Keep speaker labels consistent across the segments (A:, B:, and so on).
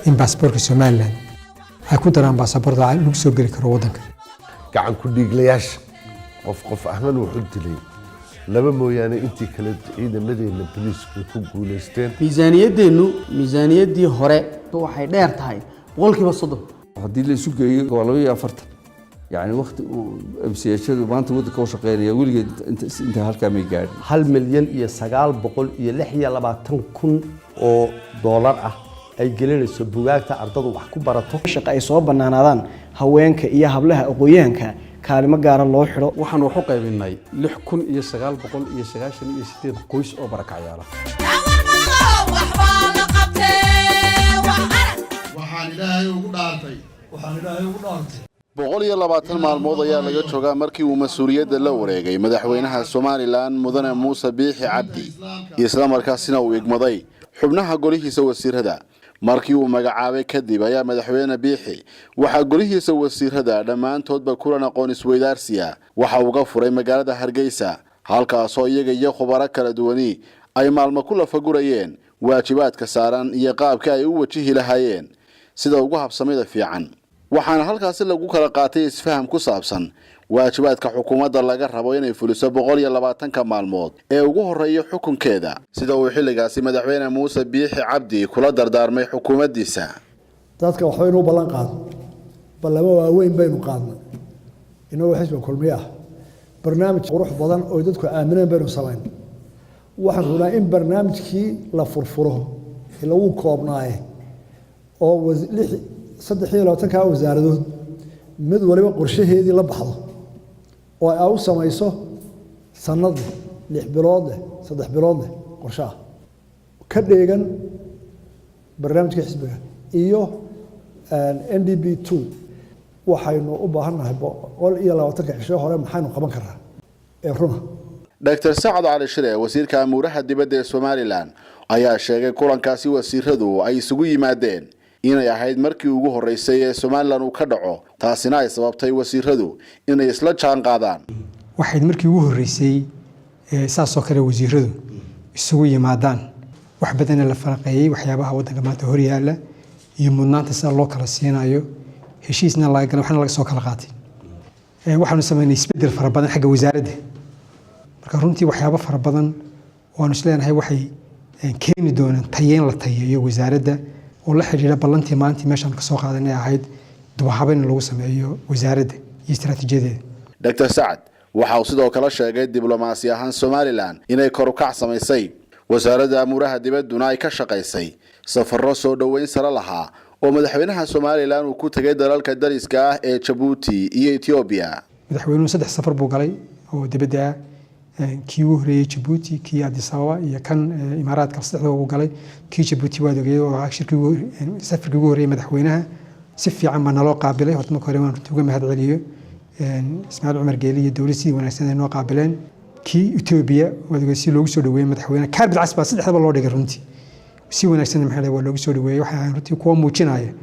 A: In baasaboorka Somaliland ay ku daraan baasaboorda lagu soo geli karo waddanka.
B: Gacan ku dhiiglayaasha qof qof ahaan wuxu dilay laba mooyaane, intii kale ciidamadeena boliisku ku guulaysteen.
C: Miisaaniyaddeennu miisaaniyaddii hore waxay dheer tahay 30%.
D: Haddii la isu geeyo waa 42, yani wakti uu MCH-adu maanta waddanka u shaqeynaya weligeed inta halkaa may gaadhin.
E: 1,926,000 oo doolar ah ay gelinayso bugaagta ardadu wax ku barato.
F: Shaqa ay soo bannaanaadaan, haweenka iyo hablaha aqoon-yahanka kaalimo gaara loo xidho.
G: Waxaan wax u qaybinay 6998 qoys oo barakacyaala.
H: Waxaan Ilaahay ugu dhaartay, waxaan Ilaahay ugu dhaartay.
I: 120 maalmood ayaa laga joogaa markii uu mas-uuliyadda la wareegay madaxweynaha Somaliland, Mudane Muuse Biixi Cabdi, islamarkaasina uu igmaday xubnaha golihiisa wasiirada. Markii uu magacaabay kadib ayaa madaxweyne Biixi waxaa golihiisa wasiirada dhammaantoodba kulan aqoon isweydaarsiya waxa uga furay magaalada Hargeysa, halkaasoo iyaga iyo khubaro kala duwani ay maalmo ku lafagurayeen waajibaadka saaran iyo qaabka ay u wajihi lahaayeen sida ugu habsamida fiican. Waxaana halkaasi lagu kala qaatay isfaham ku saabsan waajibaadka xukuumadda laga rabo inay fuliso 120-ka maalmood ee ugu horreeya xukunkeeda, sida uu xilligaasi madaxweyne Muuse Biixi Cabdi kula dardaarmay xukuumaddiisa.
J: Dadka waxbaynu u ballan qaadno, ballamo waaweyn baynu qaadnay inagoo xisbiga Kulmiye ah. Barnaamij qurux badan oo dadku aamineen baynu samayn. Waxaan rabnaa in barnaamijkii la furfuro, lagu koobnaaye, oo 23-ka wasaaradood mid waliba qorshaheedii la baxdo oo ay u samayso sanad leh, 6 bilood leh, 3 bilood leh, qorshe ah ka dheegan barnaamijka xisbiga iyo NDP 2. Waxaynu u baahan nahay 120-ka cisho hore maxaynu qaban karraa ee runa?
I: Dr Sacad Cali Shire, wasiirka amuuraha dibadda ee Somaliland, ayaa sheegay kulankaasi wasiiradu ay isugu yimaadeen inay ahayd markii ugu horreysay ee Somaliland uu ka dhaco, taasina ay sababtay wasiiradu inay isla jaan qaadaan.
A: Waxayd markii ugu horreysay saasoo kale wasiiradu isugu yimaadaan, wax badanna la falanqeeyey, waxyaabaha waddanka maanta horyaala iyo mudnaanta sida loo kala siinayo, heshiisna laga galay, waxna laga soo kala qaatay. Waxaanu sameynay isbeddel fara badan xagga wasaaradda. Marka runtii waxyaabo fara badan oo aanu isleenahay waxay keeni doonaan tayeyn la tayeeyo wasaaradda oo la xidhiidha ballantii maalintii meeshaan ka soo qaadanay ahayd dubahabeyn in lagu sameeyo wasaaradda iyo istaraatiijiyadeeda.
I: Dr Sacad waxa uu sidoo kale sheegay diblomaasi ahaan Somaliland inay kor u kac samaysay, wasaaradda amuuraha dibadduna ay ka shaqaysay safarro soo dhoweyn sare lahaa oo madaxweynaha Somaliland uu ku tegay dalalka dariska ah ee Jabuuti iyo Etoobiya.
A: Madaxweynuhu saddex safar buu galay oo dibadda ah: kii ugu horreeyey Jabuuti, kii Addis Ababa iyo kan Imaaraadka. Saddexdaba uu galay. Kii Jabuuti waad ogeeyey oo ahaa shirkii, safarkii ugu horreeyey madaxweynaha. Si fiican baa naloo qaabilay. Horta marka hore waan runtii uga mahad celiyo Ismaaciil Cumar Geeli iyo dowlad sidii wanaagsan ay noo qaabileen. Kii Etoobiya waad ogey si loogu soo dhaweeyey madaxweynaha, carpet cas baa saddexdaba loo dhigay. Runtii si wanaagsan maxaa waa loogu soo dhaweeyey. Waxay ahayn runtii kuwa muujinaya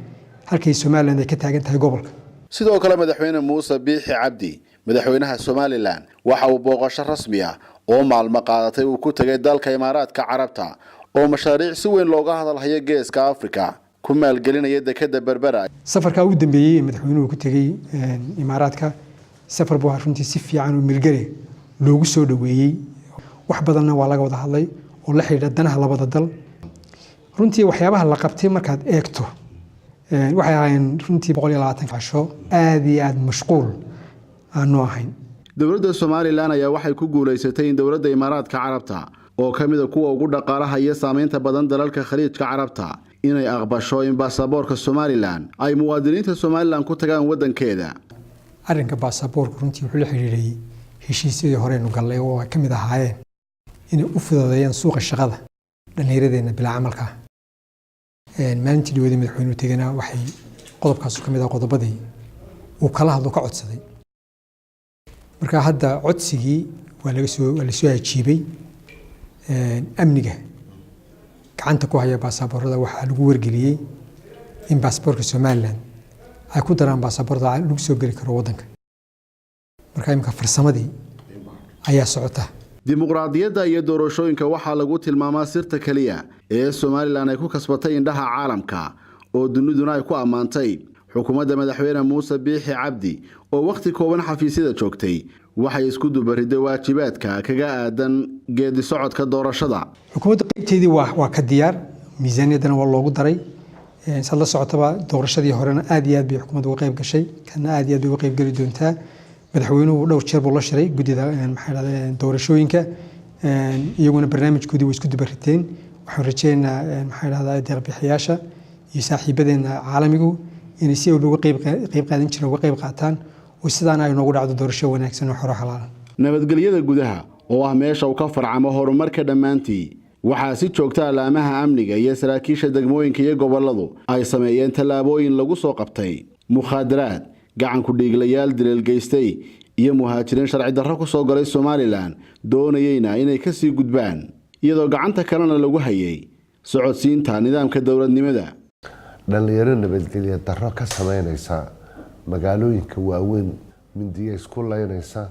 A: halkay Somaliland ay ka taagan tahay gobolka.
I: Sidoo kale madaxweyne Muuse Biixi Cabdi, madaxweynaha Somaliland, waxa uu booqasho rasmi ah oo maalmo qaadatay uu ku tegay dalka Imaaraadka Carabta, oo mashaariic si weyn looga hadalhayo Geeska Afrika ku maalgelinaya dekeda Berbera.
A: Safarkaa ugu dambeeyey ee madaxweynuhu ku tegey Imaaraadka, safar buu ahaa runtii si fiican oo milgare loogu soo dhaweeyey. Wax badanna waa laga wada hadlay oo la xidhiidha danaha labada dal. Runtii waxyaabaha la qabtay markaad eegto, waxay ahaayeen runtii 120 casho aada iyo aada mashquul aanu ahayn.
I: Dowladda Somaliland ayaa waxay ku guulaysatay in dowladda Imaaraadka Carabta, oo ka mid a kuwa ugu dhaqaalaha iyo saameynta badan dalalka Khaliijka Carabta, inay aqbasho in baasaboorka Somaliland ay muwaadiniinta Somaliland ku tagaan waddankeeda.
A: Arrinka baasaboorku runtii wuxuu la xidhiidhay heshiisyadii horeynu gallay oo ay ka mid ahaayeen inay u fududeeyaan suuqa shaqada dhallinyaradeenna bilaa camalka ah. Maalintii dhaweedii madaxweynuhu tegana, waxay qodobkaasu ka mid ah qodobadii uu kala hadlo, ka codsaday. Marka hadda codsigii waa lasoo ajiibay. Amniga gacanta ku haya baasaboorada waxaa lagu wargeliyey in baasaboorka Somaliland ay ku daraan baasaboorda lagu soo geli karo waddanka. Marka imika farsamadii ayaa socota.
I: Dimuqraadiyadda iyo doorashooyinka waxaa lagu tilmaamaa sirta keliya ee Somaliland ay ku kasbatay indhaha caalamka. Oo duniduna ay ku ammaantay xukuumadda Madaxweyne Muuse Biixi Cabdi oo wakhti kooban xafiisyada joogtay, waxay isku dubariday waajibaadka kaga aadan geedi socodka doorashada.
A: Xukuumadda qaybteedii waa ka diyaar, miisaaniyaddana waa loogu daray. Saad la socotaba, doorashadii horena aad iyo aad bay xukuumadda uga qayb gashay, kana aad iyo aad bay uga qayb geli doontaa. Madaxweynuhu dhowr jeer buu la shiray guddida, maxaa dhahdaa, doorashooyinka. Iyaguna barnaamijkoodii way isku dubariteen. Waxaan rajeynaynaa, maxaa dhahdaa, deeqbixiyaasha iyo saaxiibadeena caalamigu inay si walba uga qayb qaadan jireen uga qayb qaataan, oo sidaana ay noogu dhacdo doorasho wanaagsan oo xoro xalaala.
I: Nabadgelyada gudaha oo ah meesha uu ka farcamo horumarka dhammaantii, waxaa si joogta alaamaha amniga iyo saraakiisha degmooyinka iyo gobolladu ay sameeyeen tallaabooyin lagu soo qabtay mukhaadaraad, gacanku dhiiglayaal dileel geystay iyo muhaajiriin sharci darro ku soo galay Somaliland, doonayeyna inay kasii gudbaan, iyadoo gacanta kalena lagu hayay socodsiinta nidaamka dowladnimada.
B: Dhallinyaro nabadgelya darro ka sameynaysa magaalooyinka waaweyn, mindiya isku leynaysa,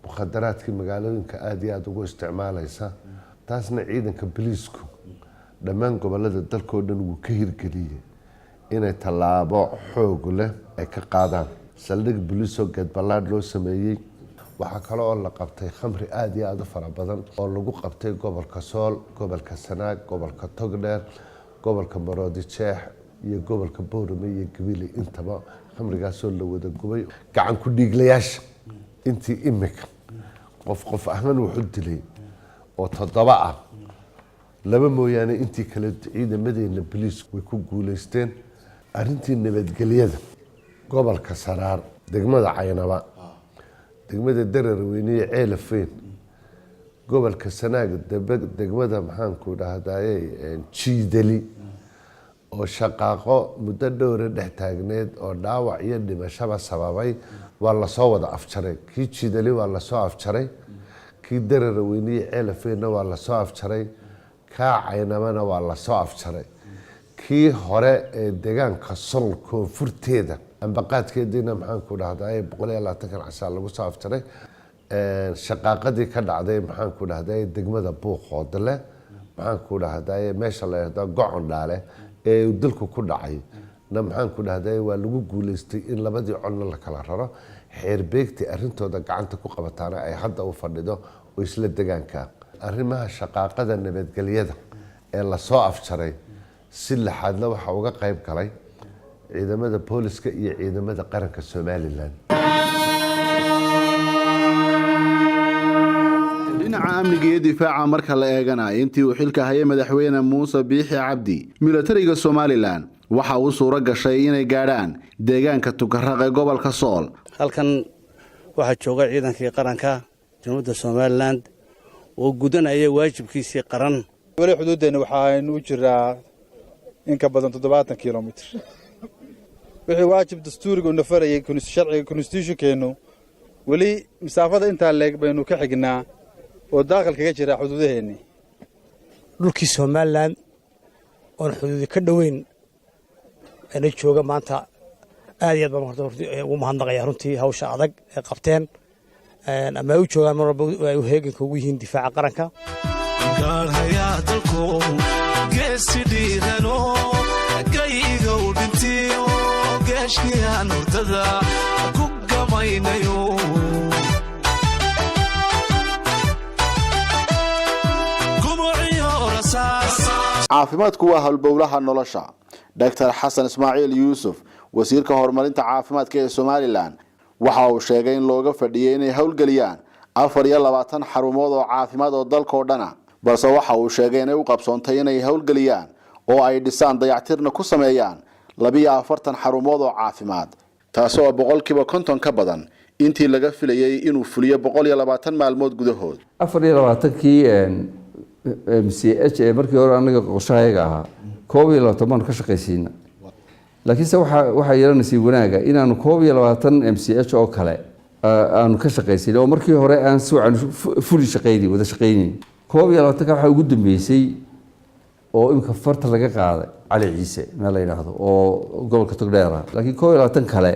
B: mukhadaraadkii magaalooyinka aada iyo aada ugu isticmaalaysa, taasna ciidanka boliisku dhammaan gobolada dalkao dhan wuu ka hirgeliyey inay tallaabo xoog leh ay ka qaadaan. Saldhig boliisoo Geedballaadh loo sameeyey. Waxaa kale oo la qabtay khamri aada iyo aada u fara badan oo lagu qabtay gobolka Sool, gobolka Sanaag, gobolka Togdheer, gobolka Maroodi Jeex iyo gobolka Boorame iyo Gabiley intaba, khamrigaasoo la wada gubay. Gacan ku dhiiglayaasha intii imika qof qof ahaan wuxu dilay oo toddoba ah, laba mooyaane intii kale ciidamadeena boliisku way ku guuleysteen. Arrintii nabadgelyada gobolka Saraar, degmada Caynaba, degmada Dararweyne iyo Ceelafeyn, gobolka Sanaag degmada, maxaanku dhahdaye, Jiidali oo shaqaaqo muddo dhowra dhex taagneed oo dhaawac iyo dhimashaba sababay, waa lasoo wada afjaray. Kii Jiidali waa lasoo afjaray, kii Dararweyne iyo Ceelafeynna waa lasoo afjaray, kaa Caynabana waa lasoo afjaray. Kii hore ee deegaanka Sol koonfurteeda ambaqaadkeediina, maxaanku dhahday, 120-kan cashaa lagu soo afjaray. Shaqaaqadii ka dhacday, maxaanku dhahday, degmada Buuqoodle, maxaanku dhahday, meesha la yidhahdo Gocon Dhaale ee uu dilku ku dhacay na, maxaanku dhahday, waa lagu guuleystay in labadii colna la kala raro, xeerbeegtii arrintooda gacanta ku qabataana ay hadda u fadhido oo isla degaanka. Arrimaha shaqaaqada nabadgelyada ee lasoo afjaray si lixaadna waxaa uga qayb galay ciidamada booliska iyo ciidamada qaranka Somaliland.
I: Dhinaca amniga iyo difaaca marka la eegana, intii uu xilka hayay Madaxweyne Muuse Biixi Cabdi, milatariga Somaliland waxa uu suuro gashay inay gaadhaan deegaanka Tukaraq ee gobolka Sool.
K: Halkan waxaa jooga ciidankii qaranka Jamhuuriyadda Somaliland oo gudanaya waajibkiisii qaran.
L: Weli xuduuddeenna waxaaynu u jiraa in ka badan 70 kilomitir. Wixii waajib dastuuriga una farayay, sharciga constitutionkeennu, weli masaafada intaa leeg baynu ka xignaa oo daaqil kaga jira xuduudaheennii.
M: Dhulkii Somaliland oon xuduudi ka dhoweyn ana jooga maanta, aad iyo aad baan horta ugu mahadnaqaya runtii hawsha adag ee qabteen ama ay u joogaan mar walba ay u heeganka ugu yihiin difaaca qaranka.
N: Gaadhayaa dalku geesi dhiirano gaygow dhintiyo geeshkiyaan hurdada ku gamaynayo. Gumuciyo rasaas.
I: Caafimaadku waa halbowlaha nolosha. Dr Xasan Ismaaciil Yuusuf, wasiirka horumarinta caafimaadka ee Somaliland, waxa uu sheegay in looga fadhiyey inay howlgeliyaan 24 xarumood oo caafimaad oo dalkao dhana, balse waxa uu sheegay inay u qabsoontay inay howlgeliyaan oo ay dhisaan, dayactirna ku sameeyaan 42 xarumood oo caafimaad, taasi oo 50% ka badan intii laga filayey inuu fuliyo 120 maalmood gudahood.
D: 24-kii MCH ee markii hore anaga qorshahayaga ahaa, 21 baanu ka shaqaysiina, laakiinse waxaa yeelanaysay wanaaga inaanu 21 MCH oo kale aanu ka shaqaysiin oo markii hore aan si wacan fuli shaqaynin, wada shaqaynin. 21-ka waxaa ugu dambeysay oo imika farta laga qaaday Cali Ciise meel la yidhaahdo oo gobolka Togdheer ah, laakiin 21 kale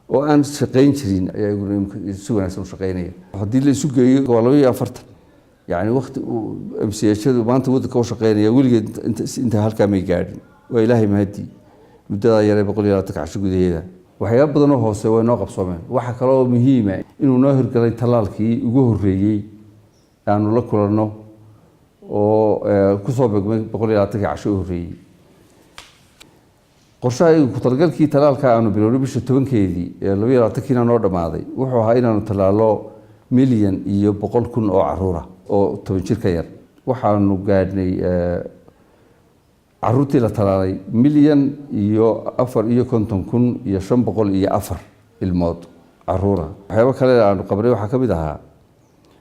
D: oo aan shaqayn jirin ayaa iyaguna imika si wanaagsan u shaqaynaya. Haddii la isu geeyo waa 42. Yacni waqti MCH-adu maanta waddanka u shaqeynaya weligeed inta halkaa may gaadhin. Waa Ilaahay mahadii. Muddadaa yaree 120-ka casho gudaheeda waxyaaba badan oo hoose way noo qabsoomeen. Waxaa kaloo muhiima inuu noo hirgalay tallaalkii ugu horreeyey aanu la kulanno oo kusoo begmay 120-kii casho u horreeyey. Qorshaha iyagu ku talagalkii tallaalka aanu bilownay bisha 10-keedii ee 22-kiina noo dhammaaday wuxuu ahaa inaanu tallaalo 1,100,000 oo caruura oo 10 jir ka yar. Waxaanu gaadhnay caruurtii la tallaalay 1,054,504 ilmood caruura. Waxyaabo kale aanu qabnay waxaa ka mid ahaa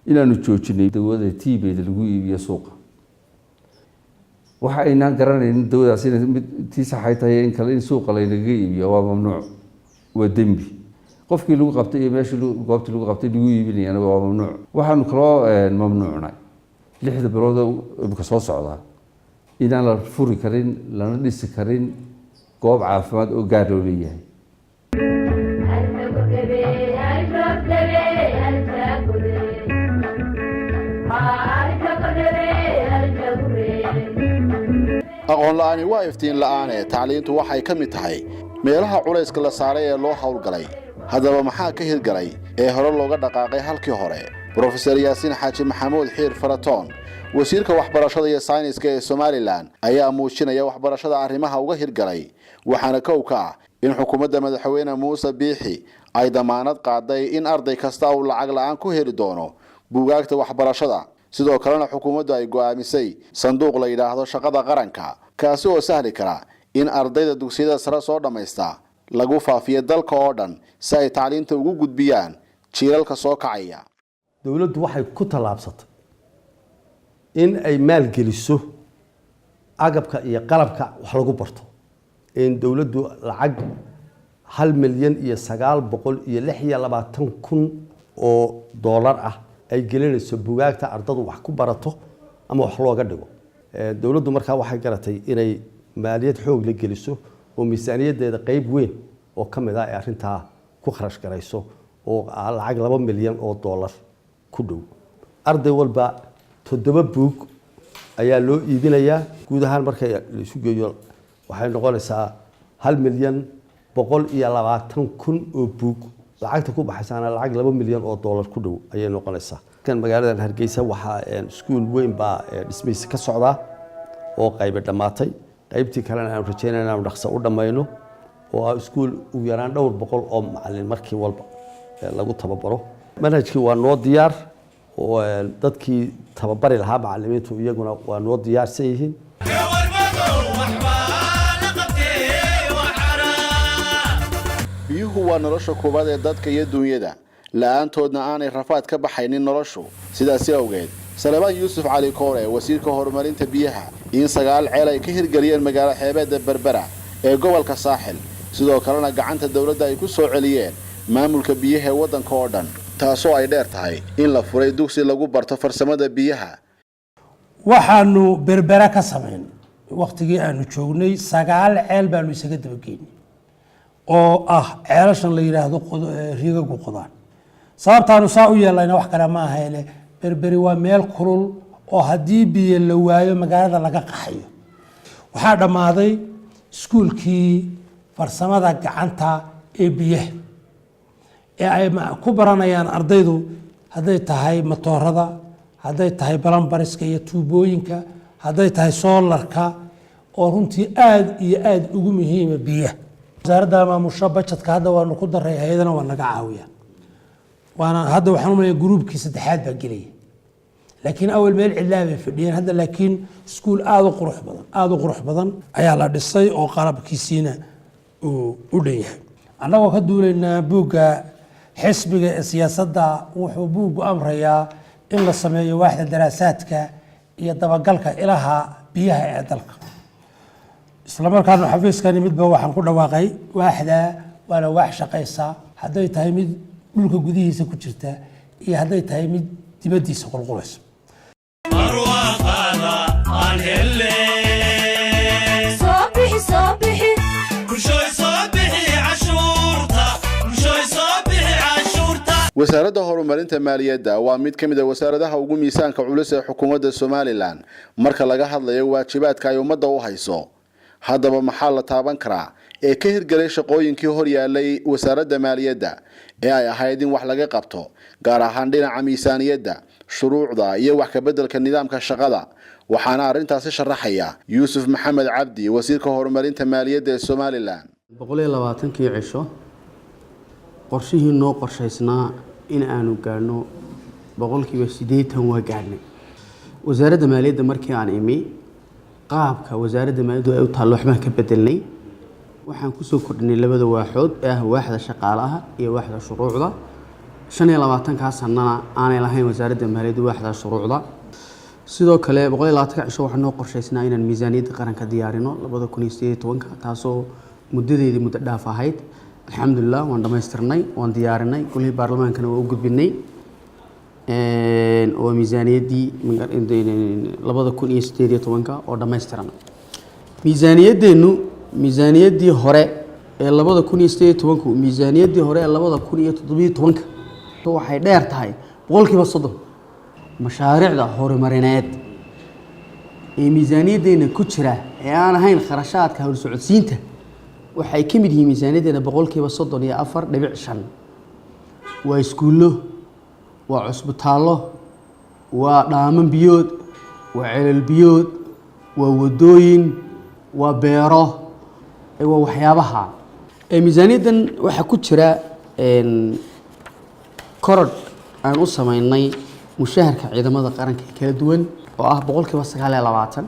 D: inaanu joojinay dawada TB-da lagu iibiyo suuqa. Waxa aynaan garanaynin dawadaas inay mid tii saxay tahay in kale in suuqa laynagaga iibiyo waa mamnuuc, waa dembi. Qofkii lagu qabtay iyo meeshii goobtii lagu qabtay lagu iibinayana waa mamnuuc. Waxaanu kaloo mamnuucnay 6da bilood oo imika soo socdaa inaan la furi karin lana dhisi karin goob caafimaad oo gaar loo leeyahay.
I: Aqoon la'aani waa iftiin la'aane. Tacliintu waxay ka mid tahay meelaha culayska la saaray ee loo howlgalay. Haddaba maxaa ka hirgalay ee hore looga dhaqaaqay halkii hore? Brofeser Yaasiin Xaaji Maxamuud Xiir Faratoon, wasiirka waxbarashada iyo sayniska ee Somalilan, ayaa muujinaya waxbarashada arrimaha uga hirgalay, waxaana kow ka ah in xukuumadda madaxweyne Muuse Biixi ay damaanad qaaday in arday kasta uu lacag la'aan ku heli doono buugaagta waxbarashada. Sidoo kalena xukuumaddu ay go'aamisay sanduuq la yidhaahdo shaqada qaranka, kaasi oo sahli kara in ardayda dugsiyada sare soo dhammaysta lagu faafiyo dalka oo dhan si ay tacliinta ugu gudbiyaan jiilalka soo kacaya.
E: Dowladdu waxay ku tallaabsatay in ay maalgeliso agabka iyo qalabka wax lagu barto, in dowladdu lacag 1,926,000 oo doolar ah ay gelinayso bugaagta ardadu wax ku barato ama wax looga dhigo. Dowladdu markaa waxay garatay inay maaliyad xoog la geliso oo miisaaniyaddeeda qeyb weyn oo ka mid ah ay arrintaa ku kharash garayso, oo lacag 2 milyan oo doolar ku dhow. Arday walba 7 buug ayaa loo iibinayaa. Guud ahaan marka la isu geeyo waxay noqonaysaa 1,120,000 oo buug. Lacagta ku baxaysaana lacag 2 milyan oo doolar ku dhow ayay noqonaysaa. Kan magaaladan Hargeysa waxaa iskuul weyn baa dhismihiisa ka socdaa oo qaybi dhammaatay, qaybtii kalena aanu rajeynayna inaanu dhaqso u dhammayno, oo ah iskuul ugu yaraan dhowr boqol oo macallin markii walba lagu tababaro. Manhajkii waa noo diyaar oo dadkii tababari lahaa macallimiintu iyaguna waa noo diyaarsan yihiin.
I: Biyuhu waa nolosha koowaad ee dadka iyo dunyada, la'aantoodna aanay rafaad ka baxaynin noloshu. Sidaasi awgeed, Salebaan Yuusuf Cali Koore, wasiirka horumarinta biyaha, in 9 ceel ay ka hirgeliyeen magaalo xeebeedda Berbera ee gobolka Saaxil, sidoo kalena gacanta dowladda ay ku soo celiyeen maamulka biyaha ee waddanka oo dhan, taasoo ay dheer tahay in la furay dugsi lagu barto farsamada biyaha.
O: Waxaanu Berbera ka samayn wakhtigii aanu joognay 9 ceel baanu isaga dabageynay oo ah ceelashan la yidhaahdo riigagu qodaan. Sababtaanu saa u yeelayna wax kale ma ahayne, Berberi waa meel kulul oo haddii biyo la waayo magaalada laga qaxayo. Waxaa dhammaaday iskuulkii farsamada gacanta ee biyaha ee ay ku baranayaan ardaydu, hadday tahay matoorada, hadday tahay balanbariska iyo tuubooyinka, hadday tahay soolarka, oo runtii aada iyo aada ugu muhiima biyaha. Wasaaradda maamusho bajetka hadda waanu ku daray, hay-adana waa naga caawiya. Waana hadda waxaan u malaya gruubkii saddexaad baa gelaya, laakiin awal meel cidlaa bay fadhiyeen. Hadda laakiin iskuul aada u qurux badan, aada u qurux badan ayaa la dhisay oo qalabkiisiina uu u dhan yahay. Annagoo ka duulaynaa buugga xisbiga ee siyaasadda, wuxuu buuggu amrayaa in la sameeyo waaxda daraasaadka iyo dabagalka ilaha biyaha ee dalka. Isla markaana xafiiskani midba waxaan ku dhawaaqay waaxda, waana waax shaqaysa, hadday tahay mid dhulka gudihiisa ku jirta iyo hadday tahay mid dibaddiisa qulqulaysa.
I: Wasaaradda horumarinta maaliyadda waa mid ka mid a wasaaradaha ugu miisaanka culus ee xukuumadda Somaliland marka laga hadlayo waajibaadka ay ummadda u hayso. Haddaba, maxaa la taaban karaa ee ka hirgelay shaqooyinkii hor yaalay wasaaradda maaliyadda ee ay ahayd in wax laga qabto, gaar ahaan dhinaca miisaaniyadda, shuruucda iyo wax ka beddelka nidaamka shaqada? Waxaana arrintaasi sharaxaya Yuusuf Maxamed Cabdi, wasiirka horumarinta maaliyadda ee Somaliland.
C: 120-kii cisho qorshihii noo qorshaysnaa in aanu gaadhno 80% waa gaadhnay. Wasaaradda maaliyadda markii aan imi, qaabka wasaaradda maaliyaddu ay u taallo waxbaan ka bedelnay. Waxaan kusoo kordhinay labada waaxood ee ah waaxda shaqaalaha iyo waaxda shuruucda. 25-kaa sanana aanay lahayn wasaaradda maaliyadda waaxda shuruucda. Sidoo kale, 120-ka cisho waxaa noo qorshaysnaa inaan miisaaniyadda qaranka diyaarino 2018-ka, taasoo muddadeedii muddo dhaaf ahayd. Alxamdulilah, waan dhammaystirnay, waan diyaarinay, golihii baarlamaankana waa u gudbinay oo miisaaniyaddii 2018-ka oo dhammaystiran. Miisaaniyaddeennu, miisaaniyaddii hore ee 2018-ku, miisaaniyaddii hore ee 2017-ka waxay dheer tahay 30%. Mashaariicda horumarineed ee miisaaniyaddeenna ku jira ee aan ahayn kharashaadka howlsocodsiinta waxay ka mid yihiin miisaaniyaddeena 34.5%. Waa iskuullo, waa cusbitaallo, waa dhaaman biyood, waa celal biyood, waa wadooyin, waa beero, waa waxyaabaha. Miisaaniyaddan waxaa ku jira korodh aan u sameynay mushaharka ciidamada qaranka ee kala duwan oo ah 29%,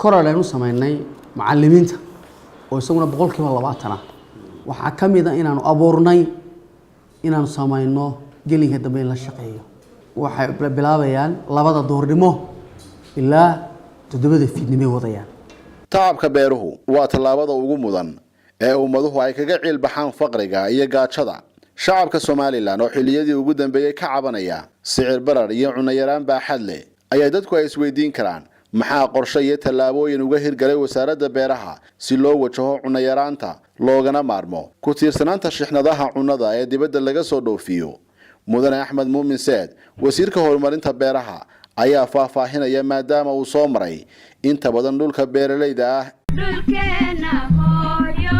C: korodh aan u sameynay macalimiinta oo isaguna 20% ah. Waxaa ka mid a inaanu abuurnay inaanu samayno gelinka dambe in la shaqeeyo. Waxay bilaabayaan 2-da duhurnimo ilaa 7-da fiidnimay wadayaan.
I: Tacabka beeruhu waa tallaabada ugu mudan ee ummaduhu ay kaga ciilbaxaan faqriga iyo gaajada. Shacabka Somaliland oo xilliyadii ugu dambeeyey ka cabanaya sicir barar iyo cunno yaraan baaxad leh ayaa dadku ay isweydiin karaan: maxaa qorshe iyo tallaabooyin uga hirgalay wasaaradda beeraha si loo wajaho cunno yaraanta, loogana maarmo ku tiirsanaanta shixnadaha cunnada ee dibadda laga soo dhoofiyo? Mudane Axmed Muumin Seed, wasiirka horumarinta beeraha, ayaa faahfaahinaya, maadaama uu soo maray inta badan dhulka beeralayda ah.
P: Dhulkeena hooyo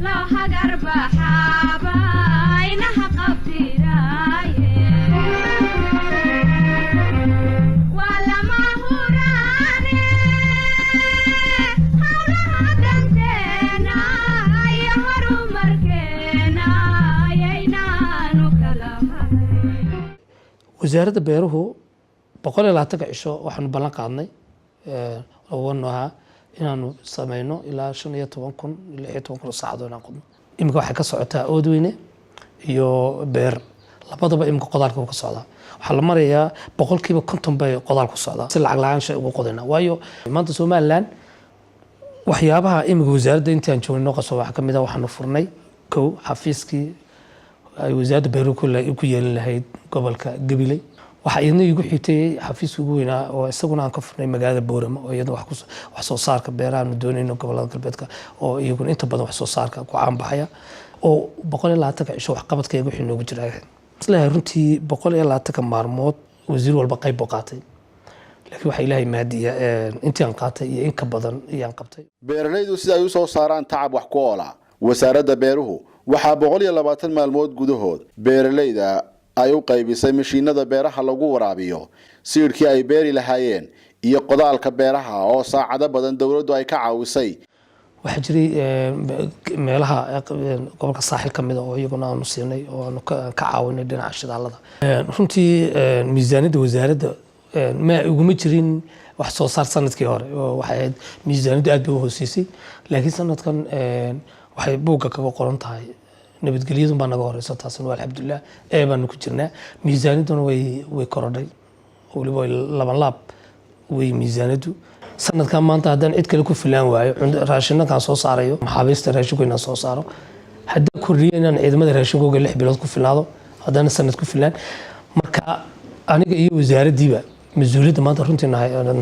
P: loo hagar baxaaba inaha qabtiraaye, waa lama huraane howlaha danteena iyo horumarkeena ayaynaanu kala.
Q: Wasaaradda beeruhu 120-ka cisho waxaanu ballan qaadnay wanu ahaa inaanu sameyno ilaa 15,000, 16,000 oo saacadood inaan qodno. Iminka waxay ka socotaa Oodweyne iyo Beer labadaba. Iminka qodaalka wuu ka socdaa, waxaa la marayaa 50% bay qodaal ku socdaa. Si lacag la-aan shay ugu qodayna, waayo maanta Somaliland waxyaabaha iminka wasaaradda intii aan joognay noo qaso waxaa ka mid ah waxaanu furnay kow xafiiskii ay wasaaradda beeruhu ku yeelin lahayd gobolka Gabiley. Waxaa iyadna igu xigtay xafiiska ugu weynaa oo isaguna aan ka furnay magaalada Boorama, oo iyadna wax soo saarka beeraha aanu doonayno gobolada galbeedka oo iyaguna inta badan wax soo saarka ku caanbaxaya, oo 120-ka cisho waxqabadkayga wixii noogu jira. Isleeyahay runtii 120-ka maalmood wasiir walba qayb buu qaatay, laakiin waxaa Ilaahay mahadiya intii aan qaatay iyo in ka badan iyaan qabtay.
I: Beeralaydu sida ay u soo saaraan tacab wax ku oola, wasaaradda beeruhu waxaa 120 maalmood gudahood beeralayda ay u qaybisay mashiinada beeraha lagu waraabiyo, siidhkii ay beeri lahaayeen iyo qodaalka beeraha oo saacado badan dowladdu ay ka caawisay.
Q: Waxaa jiray meelaha gobolka Saaxil ka mid a oo iyaguna aanu siinay oo aanu ka caawinay dhinaca shidaalada. Runtii miisaaniyadda wasaaradda ma iguma jirin wax soo saar sanadkii hore, oo waxay ahayd miisaaniyaddu aad bay u hooseysay, laakiin sanadkan waxay buugga kaga qoran tahay nabadgelyadun baa naga horeysa. Taasina waa alxamdulilah ee baanu ku jirnaa. Miisaaniyadduna way korodhay, weliba way laban laab wey miisaaniyaddu sanadkan. Maanta haddaan cid kale ku filaan waayo, raashinankaan soo saarayo, maxaabiista raashinku inaan soo saaro, haddaan kordhiyo inaan ciidamada raashinkooga 6 bilood ku filnaado, haddana sanad ku filaan. Marka aniga iyo wasaaraddiiba mas-uuliyadda maanta runtii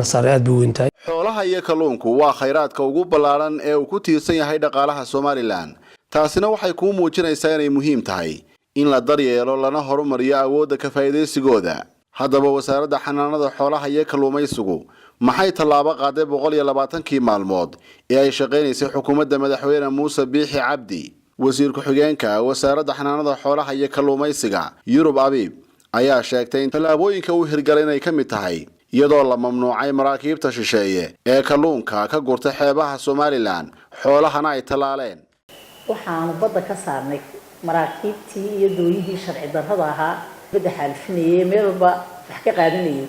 Q: nasaare aad bay u weyn tahay.
I: Xoolaha iyo kalluunku waa khayraadka ugu ballaaran ee uu ku tiirsan yahay dhaqaalaha Somaliland. Taasina waxay kuu muujinaysaa inay muhiim tahay In la daryeelo lana horumariyo awoodda ka faa'iidaysigooda. Haddaba, Wasaaradda Xanaanada Xoolaha iyo Kalluumaysigu maxay tallaabo qaaday 120-kii maalmood ee ay shaqaynaysay xukuumadda Madaxweyne Muuse Biixi Cabdi? Wasiir ku-xigeenka Wasaaradda Xanaanada Xoolaha iyo Kalluumaysiga, Yurub Abiib, ayaa sheegtay in tallaabooyinka uu hirgalay inay ka mid tahay iyadoo la mamnuucay maraakiibta shisheeye ee kalluunka ka gurta xeebaha Somaliland, xoolahana ay tallaaleen.
R: Waxaanu badda ka saarnay maraakiibtii iyo dooyihii sharci darrada ahaa, badda xaalufinayay, meel walba wax ka qaadanayay.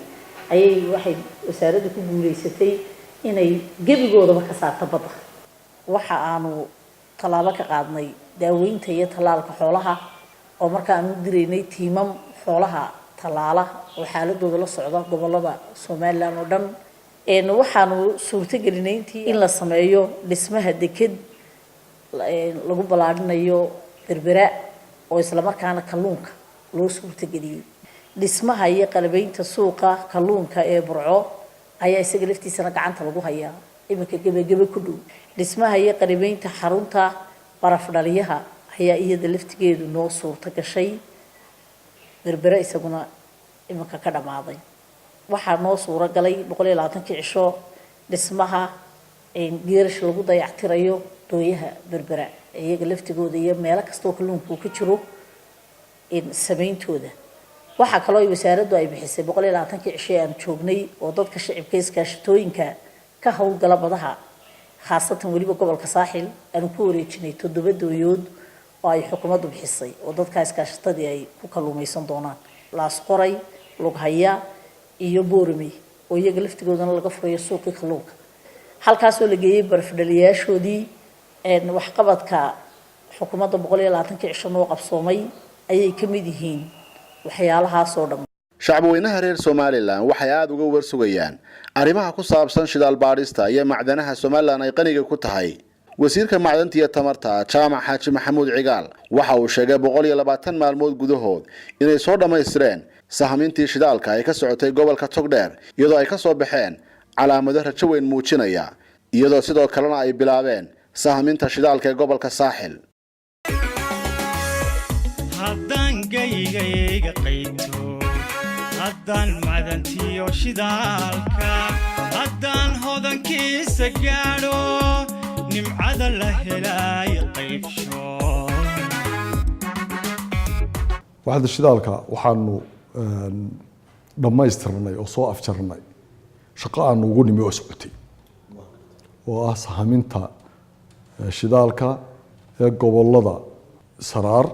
R: Ayay waxay wasaaraddu ku guulaysatay inay gebigoodaba ka saarto badda. Waxa aanu tallaabo ka qaadnay daaweynta iyo tallaalka xoolaha, oo marka aanu u diraynay tiimam xoolaha tallaala oo xaaladooda la socda gobolada Somaliland oo dhan. Waxaanu suurtagelinay intii in la sameeyo dhismaha deked lagu ballaadhinayo Berbera, oo islamarkaana kalluunka loo suurtageliyey. Dhismaha iyo qalabeynta suuqa kalluunka ee Burco ayaa isaga laftiisana gacanta lagu hayaa, iminka gebagebe ku dhow. Dhismaha iyo qalabeynta xarunta baraf dhaliyaha ayaa iyada laftigeedu noo suurta gashay Berbere, isaguna iminka ka dhammaaday. Waxaa noo suuro galay 120-kii cisho dhismaha geerash lagu dayactirayo dooyaha Berbera iyaga laftigooda iyo meelo kastoo kalluunka uu ka jiro sameyntooda. Waxaa kaloo ay wasaaraddu ay bixisay 120-kii cisho ee aan joognay oo dadka shicibka, iskaashatooyinka ka howlgala badaha, khaasatan weliba gobolka Saaxil, aanu ku wareejinay 7 dooyood oo ay xukuumaddu bixisay, oo dadka iskaashatadii ay ku kalluumaysan doonaan Laasqoray, Lughaya iyo Boorame, oo iyaga laftigoodana laga furayo suuqii kalluunka, halkaasoo la geeyey barafdhaliyaashoodii. Waxqabadka xukuumadda 120-kii cisho noo qabsoomay ayay ka mid yihiin waxyaalahaasoo dhan.
I: Shacbweynaha reer Somaliland waxay aada uga warsugayaan arrimaha ku saabsan shidaal baadhista iyo macdanaha Somaliland ay qaniga ku tahay. Wasiirka macdanta iyo tamarta, Jaamac Xaaji Maxamuud Cigaal, waxa uu sheegay 120 maalmood gudahood inay soo dhammaystireen sahmintii shidaalka ay ka socotay gobolka Togdheer, iyadoo ay ka soo baxeen calaamado rajo weyn muujinaya, iyadoo sidoo kalena ay bilaabeen sahminta shidaalka ee gobolka Saaxil.
S: Haddaan gaygayga qayto, haddaan madantiyo shidaalka, haddaan hodankiisa gaadho, nimcada la helay qaybsho.
T: Waaxda shidaalka waxaanu dhammaystirnay oo soo afjarnay shaqo aanu ugu nimi oo socotay, oo ah sahaminta shidaalka ee gobolada Saraar,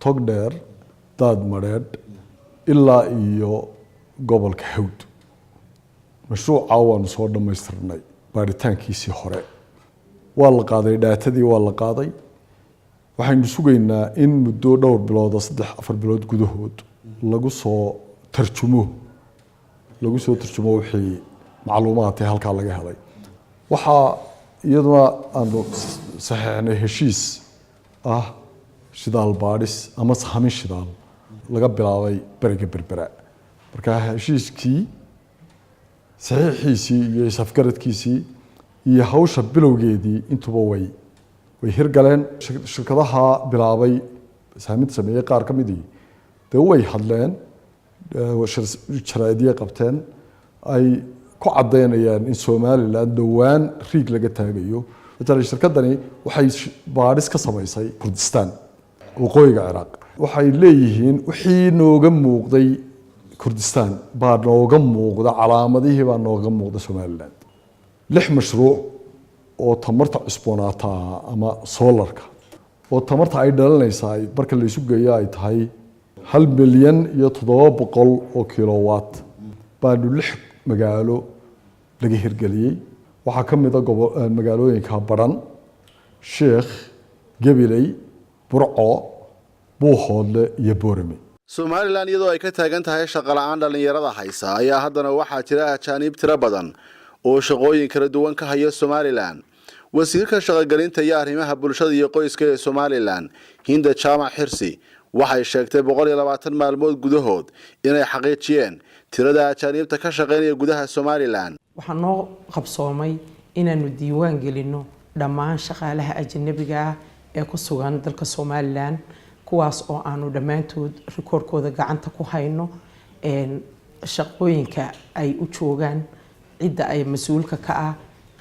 T: Togdheer, Daadmadheedh ilaa iyo gobolka Hawd. Mashruuca waanu soo dhammaystirnay. Baaritaankiisii hore waa la qaaday, data-dii waa la qaaday. Waxaynu sugaynaa in muddo dhowr biloodo, 3-4 bilood gudahood, lagu soo tarjumo wixii macluumaadka halkaa laga helay. Waxaa iyaduna aanu saxeexnay heshiis ah shidaal baadhis ama sahamin shidaal laga bilaabay beriga Berbera. Marka heshiiskii saxiixiisii iyo isafgaradkiisii iyo hawsha bilowgeedii intuba way hirgaleen. Shirkadaha bilaabay sahaminta sameeyey qaar ka midii dee way hadleen, jaraa'idiyay qabteen ay ku caddaynayaan in Somaliland dhowaan riig laga taagayo. Matalan, shirkadani waxay baadhis ka samaysay Kurdistan, waqooyiga Ciraaq. Waxay leeyihiin wixii nooga muuqday Kurdistan baa nooga muuqda, calaamadihii baa nooga muuqda Somaliland. Lix mashruuc oo tamarta cusboonaata ama solar-ka, oo tamarta ay dhalinaysaa marka la isu geeyo ay tahay 1,700,000 oo kilowatt, baanu lix magaalo laga hirgeliyey. Waxaa ka mid a magaalooyinka Badhan, Sheekh, Gabiley, Burco, Buuhoodle iyo Boorame.
I: Somaliland iyadoo ay ka taagan tahay shaqo la'aan dhallinyarada haysa, ayaa haddana waxaa jira ajaaniib tiro badan oo shaqooyin kala duwan ka haya Somaliland. Wasiirka shaqogelinta iyo arrimaha bulshada iyo qoyska ee Somaliland, Hinda Jaamac Xirsi, waxay sheegtay 120 maalmood gudahood inay xaqiijiyeen tirada ajaaniibta ka shaqaynaya gudaha Somaliland.
U: Waxaa noo qabsoomay inaanu diiwaan gelinno dhammaan shaqaalaha ajanabiga ah ee ku sugan dalka Somaliland. Kuwaas oo aanu dhammaantood rikoorkooda gacanta ku hayno, shaqooyinka ay u joogaan, cidda ay mas-uulka ka ah,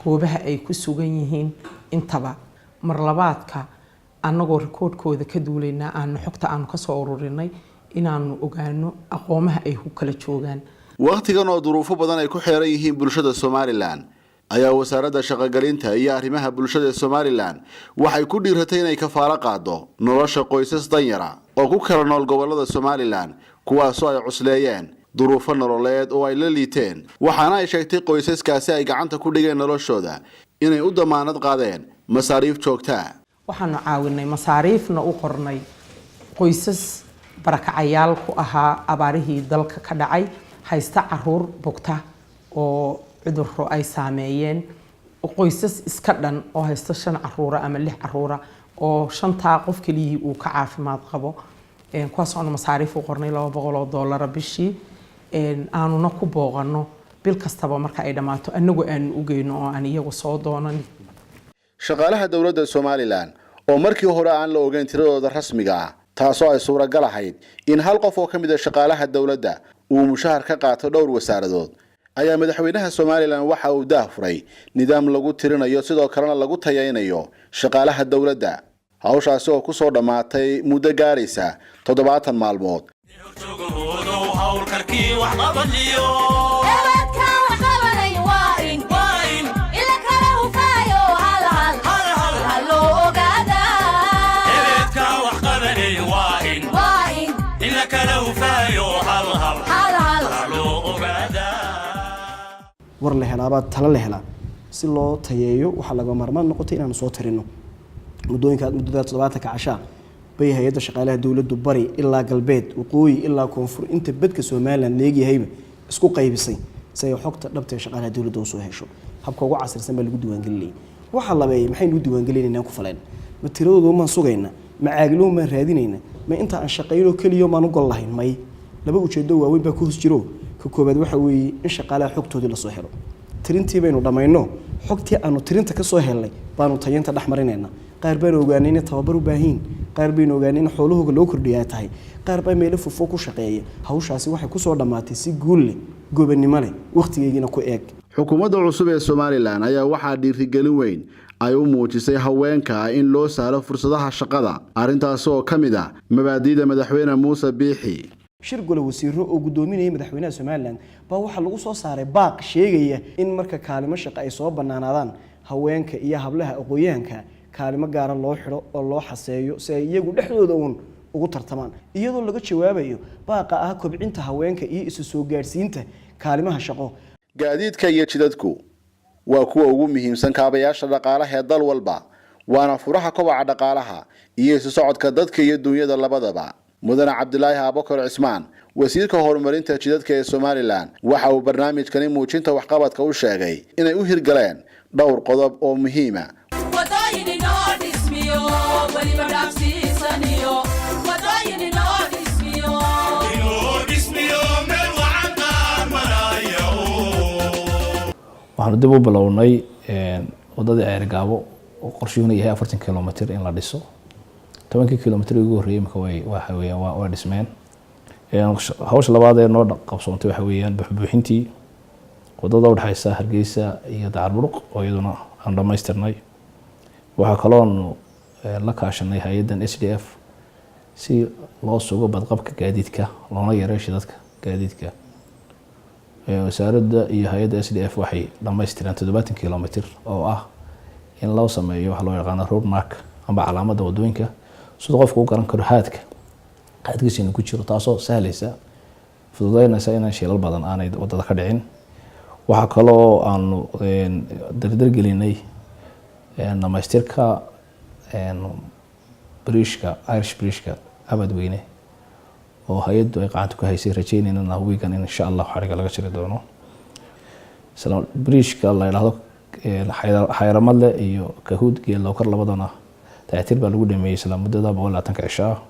U: goobaha ay ku sugan yihiin intaba. Mar labaadka, annagoo rikoodhkooda ka duulaynaa, aanu xogta aanu kasoo ururinay inaanu ogaano aqoomaha ay ku kala joogaan.
I: Wakhtigan oo duruufo badan ay ku xeeran yihiin bulshada Somalilan ayaa Wasaaradda Shaqogelinta iyo Arrimaha Bulshada ee Somalilan waxay ku dhiiratay inay kafaalo qaado nolosha qoysas danyara oo ku kala nool gobolada Somalilan, kuwaasoo ay cusleeyeen duruufo nololeed oo ay la liiteen. Waxaana ay sheegtay qoysaskaasi ay gacanta ku dhigeen noloshooda inay u damaanad qaadeen masaariif joogtaa.
U: Waxaanu caawinay, masaariifna u qornay qoysas barakacayaal ku ahaa abaarihii dalka ka dhacay, haysta caruur bugta oo cudurro ay saameeyeen, qoysas iska dhan oo haysta shan caruura ama lix caruura oo shantaa qof keliyihii uu ka caafimaad qabo. Kuwaas aanu masaariif u qornay $200 bishii, aanuna ku booqanno bil kastaba marka ay dhammaato, annagu aanu u geyno oo aan iyagu soo doonan.
I: Shaqaalaha dowladda Somalilan oo markii hore aan la ogeyn tiradooda rasmiga ah, taasoo ay suuragal ahayd in hal qof oo ka mid a shaqaalaha dowladda uu mushahar ka qaato dhowr wasaaradood, ayaa madaxweynaha Somalilan waxa uu daah furay nidaam lagu tirinayo, sidoo kalena lagu tayaynayo shaqaalaha dowladda, hawshaasi oo kusoo dhammaatay muddo gaaraysa 70 maalmood.
F: War la helaabaa talo la helaa. Si loo tayeeyo, waxaa laga maarmaan noqotay inaanu soo tirino muddooyinka. Muddada 70-ka cashaa bay hay-adda shaqaalaha dowladdu bari ilaa galbeed, waqooyi ilaa koonfur, inta bedka Somaliland leegyahayba isku qaybisay si ay xogta dhabta ee shaqaalaha dowladda usoo hesho. Habka ugu casrisan baa lagu diiwaangelinayay. Waxaa labeeyay, maxaynu u diiwaangelinaynaa ku faleen? Ma tiradooda maan sugayna? Ma caagilo maan raadinayna? Ma inta aan shaqaynoo keliya maan u gol lahayn? May, laba ujeedo waaweyn baa ku hoos jiro. Ka koobaad waxa weeye in shaqaalaha xogtoodii lasoo helo. Tirintii baynu dhammayno, xogtii aanu tirinta ka soo helnay baanu tayinta dhex marinayna. Qaar baynu ogaanay inay tababar u baahiin, qaar baynu ogaanay in xoolahooga loo kordhiya ay tahay, qaar baa meelo fofo ku shaqeeya. Hawshaasi waxay kusoo dhammaatay si guul leh, gobonnimo leh, wakhtigeegiina ku eeg.
I: Xukuumadda cusub ee Somalilan ayaa waxaa dhiirigelin weyn ay u muujisay haweenka in loo sahlo fursadaha shaqada, arrintaasi oo ka mid ah mabaadi'da madaxweyne Muuse Biixi.
F: Shir gole wasiiro oo guddoominayay madaxweynaha Somalilan baa waxaa lagu soo saaray baaq sheegaya in marka kaalimo shaqo ay soo bannaanaadaan, haweenka iyo hablaha aqoon-yahanka kaalimo gaara loo xidho oo loo xaseeyo si ay iyagu dhexdooda uun ugu tartamaan, iyadoo laga jawaabayo baaqa ah kobcinta haweenka iyo isu soo gaadhsiinta kaalimaha shaqo.
I: Gaadiidka iyo jidadku waa kuwa ugu muhiimsan kaabayaasha dhaqaalaha ee dal walba, waana furaha kobaca dhaqaalaha iyo isu socodka dadka iyo dunyada labadaba. Mudane Cabdilaahi Abakar Cismaan, wasiirka horumarinta jidadka ee Somalilan, waxa uu barnaamijkani muujinta waxqabadka u sheegay inay u hirgaleen dhowr qodob oo muhiima.
V: Wadooyin inoo dhismiyo, weliba dhaafsiisaniyo wadooyin inoo dhismiyo.
N: Inoo dhismiyo meel wacan qaar maraya.
W: Waxaanu dib u bilownay wadadii Ceergaabo oo qorshuhuna yahay 40 kilomitr in la dhiso. 10-kii kilomitr ugu horreeyay imika way waxa weeyaan waa dhismeen. Hawsha labaad ee noo qabsoontay waxa weeyaan buuxbuuxintii wadada udhexeysa Hargeysa iyo Dacarburuq oo iyaduna aan dhammaystirnay. Waxaa kaloonu la kaashanay hay-addan SDF si loo sugo badqabka gaadiidka loona yareeyo shidadka gaadiidka. Wasaaradda iyo hay-adda SDF waxay dhammaystireen 70 kilomitr oo ah in loo sameeyo waxa loo yaqaano road mark amba calaamadda wadooyinka, sida qofku u garan karo haadka haadkiisa inuu ku jiro, taasoo sahlaysa, fududeynaysa inaan shilal badan aanay wadada ka dhicin. Waxaa kaloo aanu dardargelinay dhamaystirka bridge-ka, Irish Bridge-ka Abadweyne, oo hay-addu ay gacanta ku haysay, rajeynayna wiigan in insha Allah xariga laga jiri doono. Isla bridge-ka la yidhaahdo Xayramadle iyo Kahuud Geelowkar labadana dayactir baa lagu dhameeyey isla muddada 120-ka cisho ah.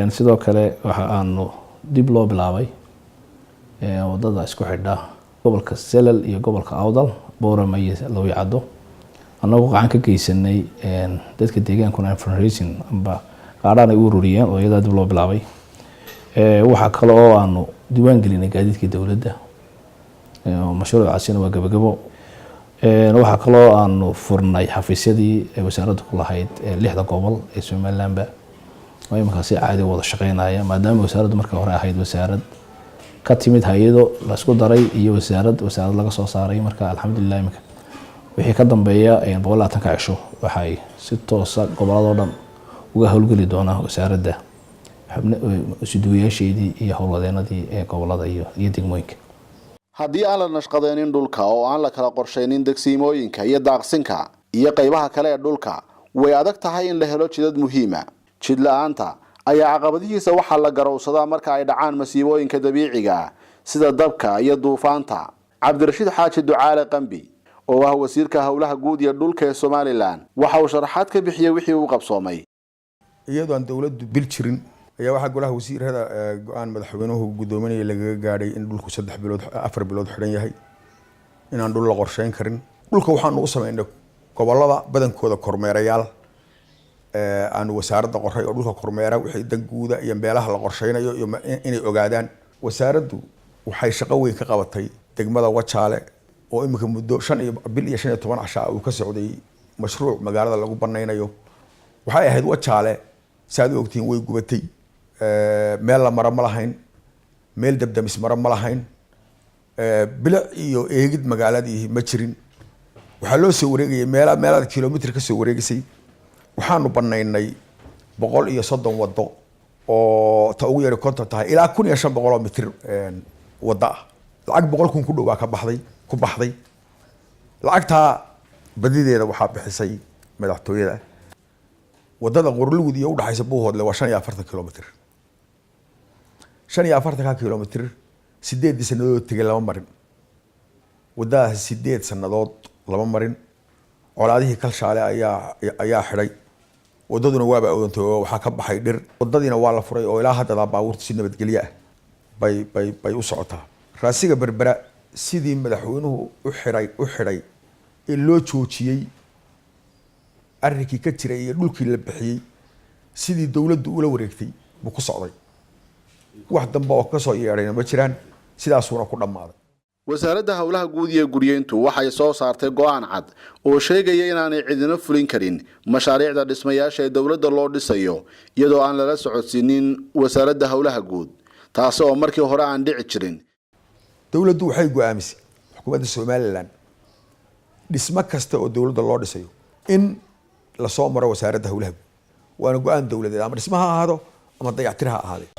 W: Sidoo kale waxa aanu dib loo bilaabay wadada isku xidha gobolka Selal iyo gobolka Awdal, Boorama iyo Lowyacaddo, annagoo gacan ka geysanay dadka deegaankuna fundraising amba Qaadhaan ay u ururiyeen oo iyadaa dib loo bilaabay. Waxaa kale oo aanu diiwaan gelinay gaadiidkii dowladda. Mashruucaasina waa gabagabo. Waxaa kaloo aanu furnay xafiisyadii ay wasaaradda ku lahayd lixda gobol ee Somalilandba, oo iminkaa si caadi u wada shaqeynaya, maadaama wasaaraddu marka hore ahayd wasaarad ka timid hay-ado la isku daray iyo wasaarad laga soo saaray. Marka alxamdulilah, iminka wixii ka dambeeya 120-ka cisho waxay si toosa goboladoo dhan uga howlgeli doonaa wasaaradda xubno isuduwayaasheedii iyo howlwadeenadii ee gobolada iyo degmooyinka.
I: Haddii aan la nashqadeynin dhulka oo aan la kala qorshaynin degsiimooyinka iyo daaqsinka iyo qaybaha kale ee dhulka, way adag tahay in la helo jidad muhiima. Jid la-aanta ayaa caqabadihiisa waxaa la garowsadaa marka ay dhacaan masiibooyinka dabiiciga ah sida dabka iyo duufaanta. Cabdirashiid Xaaji Ducaale Qambi, oo ah wasiirka howlaha guud iyo dhulka ee Somaliland, waxa uu sharaxaad ka bixiyey wixii uu qabsoomay.
G: Iyadoo aan dowladdu bil jirin ayaa waxaa golaha wasiirada go-aan madaxweynuhu guddoominaya lagaga gaadhay in dhulku 3 bilood, 4 bilood xidhan yahay, inaan dhul la qorsheyn karin. Dhulka waxaanu u sameynay gobolada badankooda kormeerayaal aanu wasaaradda qoray oo dhulka kormeera, wixii dan guuda iyo meelaha la qorsheynayo iyo inay ogaadaan. Wasaaraddu waxay shaqo weyn ka qabatay degmada Wajaale, oo imika muddo shan iyo bil iyo 15 casha ah uu ka socday mashruuc magaalada lagu banaynayo. Waxay ahayd Wajaale, saad u ogtihiin, way gubatay. Meel la maro ma lahayn, meel dabdamis maro ma lahayn, bilic iyo eegid magaaladii ma jirin. Waxaa loo soo wareegayay meela meelaad kilomitr ka soo wareegisay. Waxaanu banaynay 130 wado oo ta ugu yari 50 tahay, ilaa 1500 oo mitir wado ah. Lacag 100,000 ku dhow baa ka baxday, ku baxday. Lacagtaa badideeda waxaa bixisay madaxtooyada. Wadada Qorlugud iyo udhaxaysa Buuhoodle waa 45 kilomitr. 45-ka kilomitr 8-dii sanadood tegay lama marin. Wadadaas 8 sanadood lama marin. Colaadihii Kalshaale ayaa xidhay, wadaduna waaba awdantay oo waxaa ka baxay dhir. Wadadiina waa la furay oo ilaa haddadaa baabuurta si nabadgelyo ah bay u socotaa. Raasiga Berbera sidii madaxweynuhu u xidhay ee loo joojiyey arrinkii ka jiray iyo dhulkii la bixiyey, sidii dowladdu ula wareegtay buu ku socday. Wax dambe oo kasoo yeedhayna ma jiraan, sidaasuuna ku dhammaaday.
I: Wasaaradda howlaha guud iyo guryeyntu waxay soo saartay go-aan cad oo sheegaya inaanay cidina fulin karin mashaariicda dhismayaasha ee dowladda loo dhisayo iyadoo aan lala socodsiinin wasaaradda howlaha guud, taasi oo markii hore aan dhici jirin.
G: Dowladdu waxay go-aamisay, xukuumadda Somaliland, dhismo kasta oo dowladda loo dhisayo in lasoo maro wasaaradda howlaha guud, waana go-aan dowladeed, ama dhismo ha ahaado ama dayactir ha ahaadee.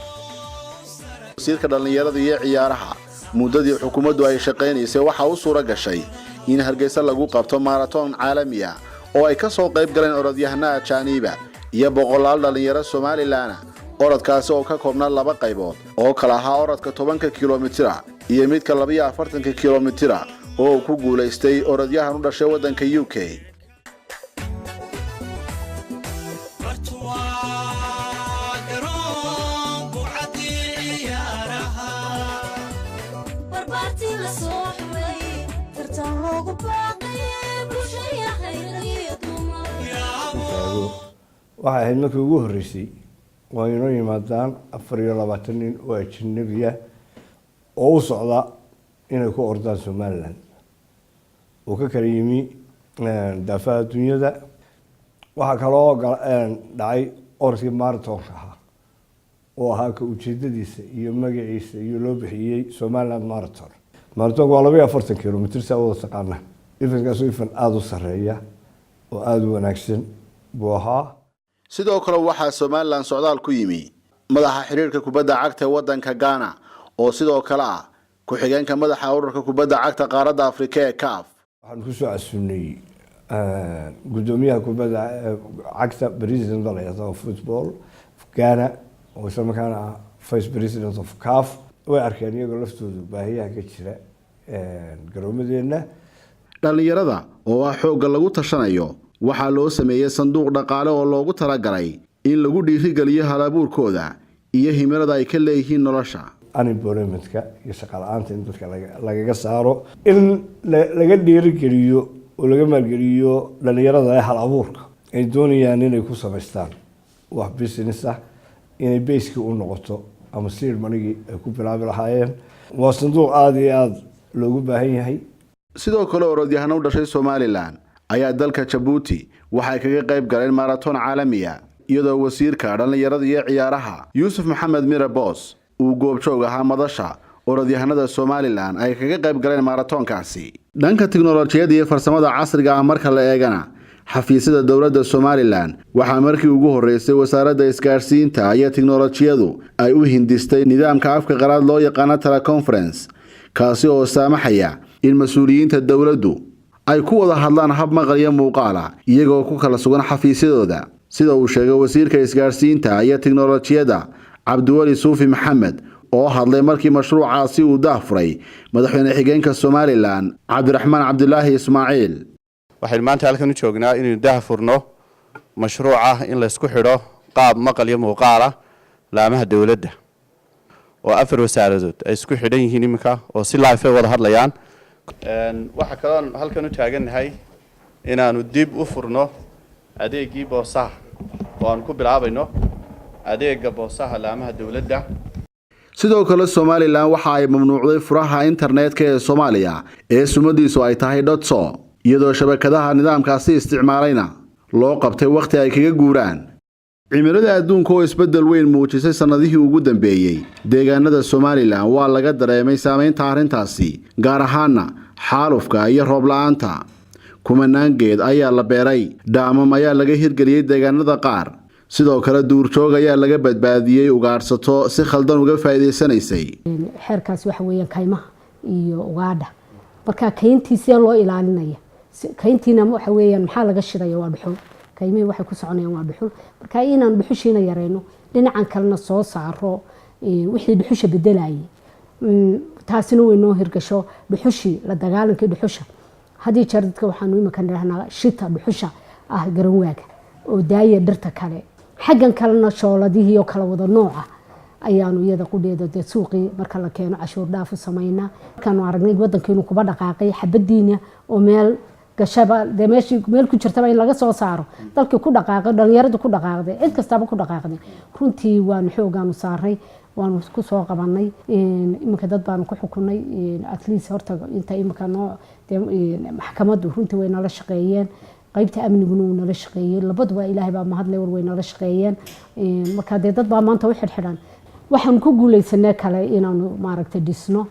I: Wasiirka dhallinyarada iyo ciyaaraha, muddadii xukuumaddu ay shaqaynaysay waxaa u suura gashay in Hargeysa lagu qabto maaratoon caalami ah oo ay ka soo qayb galeen orodyahana ajaaniiba iyo boqolaal dhallinyaro Somaliland. Orodkaasi oo ka koobnaa laba qaybood oo kala ahaa orodka 10-ka kilomitira iyo midka 42-ka kilomitira, oo uu ku guulaystay orodyahan u dhashay waddanka UK.
V: Barbaartii la soo xulay, tartan loogu baaqay bulshaya khayr iyo dumar.
H: Waxay ahayd markii ugu horreysay waa inoo yimaadaan 24 nin oo ajnabi ah oo u socda inay ku ordaan Somaliland, oo ka kala yimi daafaha dunyada. Waxaa kaloo dhacay orodkii marathonka ahaa, oo ahaa ka ujeedadiisa iyo magaciisa iyo loo bixiyey Somaliland Marathon. Marathonka waa 42 kilomitr, saa wada taqaana. Eventkaasoo event aada u sareeya oo aada u wanaagsan buu ahaa.
I: Sidoo kale waxaa Somaliland socdaal ku yimi madaxa xiriirka kubadda cagta ee waddanka Ghana, oo sidoo kale ah ku-xigeenka madaxa ururka kubadda cagta qaaradda Afrika ee CAF.
H: Waxaan kusoo casuunay guddoomiyaha kubadda cagta, president baa la yidhahdaa of football Ghana, oo isla markaana ah vice president of CAF. Way arkeen iyagoo laftoodu baahiyaha ka jira garoomadeenna.
I: Dhallinyarada oo ah xoogga lagu tashanayo waxaa loo sameeyey sanduuq dhaqaale oo loogu talagalay in lagu dhiirigeliyo halabuurkooda iyo himilada ay ka leeyihiin nolosha.
H: Unemploymentka iyo shaqa la-aanta in dadka lagaga saaro, in laga dhiirigeliyo oo laga maalgeliyo dhalinyarada ee hal abuurka ay doonayaan inay ku samaystaan. Wax business ah inay basekii u noqoto ama seed moneygii ay ku bilaabi lahaayeen. Waa sanduuq aada iyo aada loogu baahan yahay.
I: Sidoo kale, orodyahano u dhashay Somalilan ayaa dalka Jabuuti waxay kaga qayb galeen maraton caalamiya, iyadoo wasiirka dhallinyarada iyo ciyaaraha Yuusuf Maxamed Mire Boos uu goobjoog ahaa madasha orodyahanada Somalilan ay kaga qayb galeen maratoonkaasi. Dhanka tiknolojiyadda iyo farsamada casriga ah marka la eegana, xafiisyada dowladda Somalilan waxaa markii ugu horreysay wasaaradda isgaadhsiinta iyo tiknolojiyadu ay u hindistay nidaamka afka qalaad loo yaqaano teleconference, kaasi oo saamaxaya in mas-uuliyiinta dowladdu ay ku wada hadlaan hab maqal iyo muuqaala, iyagoo ku kala sugan xafiisyadooda, sida uu sheegay wasiirka isgaadhsiinta iyo tiknolojiyadda Cabdiweli Suufi Maxamed, oo hadlay markii mashruucaasi uu daahfuray madaxweyne xigeenka Somalilan Cabdiraxmaan Cabdilaahi Ismaaciil.
A: Waxaynu maanta halkan u joognaa inaynu daahfurno mashruuca in laysku xidho qaab maqal iyo muuqaala laamaha dowladda, oo afar wasaaradood ay isku xidhan yihiin iminka oo si live ay wada hadlayaan. Waxaa kaloon halkan u taagannahay inaanu dib u furno adeegii boosaha, oo aanu ku bilaabayno adeega boosaha laamaha dowladda.
I: Sidoo kale, Somalilan waxa ay mamnuucday furaha internetka ee Soomaaliya ee sumadiisu ay tahay dotso, iyadoo shabakadaha nidaamkaasi isticmaalayna loo qabtay wakhti ay kaga guuraan. Cimilada adduunka oo isbeddel weyn muujisay sannadihii ugu dambeeyey, deegaanada Somalilan waa laga dareemay saameynta arrintaasi, gaar ahaana xaalufka iyo roob la-aanta. Kumanaan geed ayaa la beeray, dhaamam ayaa laga hirgeliyey deegaanada qaar. Sidoo kale, duurjoog ayaa laga badbaadiyey ugaadhsato si khaldan uga faa'iidaysanaysay.
B: Xeerkaas waxa weeyaan kaymaha iyo ugaadha. Marka kayntii see loo ilaalinaya? Kayntiina waxa weeyaan maxaa laga shidaya? Waa dhuxul. Kaymihii waxay ku soconayaan waa dhuxul. Marka inaan dhuxushiina yareyno, dhinacan kalena soo saaro wixii dhuxusha bedelayay, taasina way noo hirgasho. Dhuxushii, la dagaalankii dhuxusha, haddii jeer dadka waxaanu imika nidhahnaa shita dhuxusha ah garanwaaga oo daaya dhirta kale. Xaggan kalena shooladihii oo kala wada nooca ayaanu iyada qudheeda dee suuqii marka la keeno cashuur dhaaf u samaynaa. Markaanu aragnay wadanka inuu kuba dhaqaaqay, xabadiina oo meel gashaba dee meeshii meel ku jirtaba in laga soo saaro, dalkii ku dhaqaaqay, dhalinyaradu ku dhaqaaqday, cid kastaba ku dhaqaaqday, runtii waanu xoogaanu saaray, waanu ku soo qabanay. Iminka dad baanu ku xukunay, at least horta inta iminka noo dee maxkamaddu runtii way nala shaqeeyeen, qaybta amniguna wuu nala shaqeeyey, labaduba Ilaahay baa mahadle, war way nala shaqeeyeen. Marka dee dad baa maanta u xidhxidhan. Waxaan ku guuleysanay kale inaanu maaragtay dhisno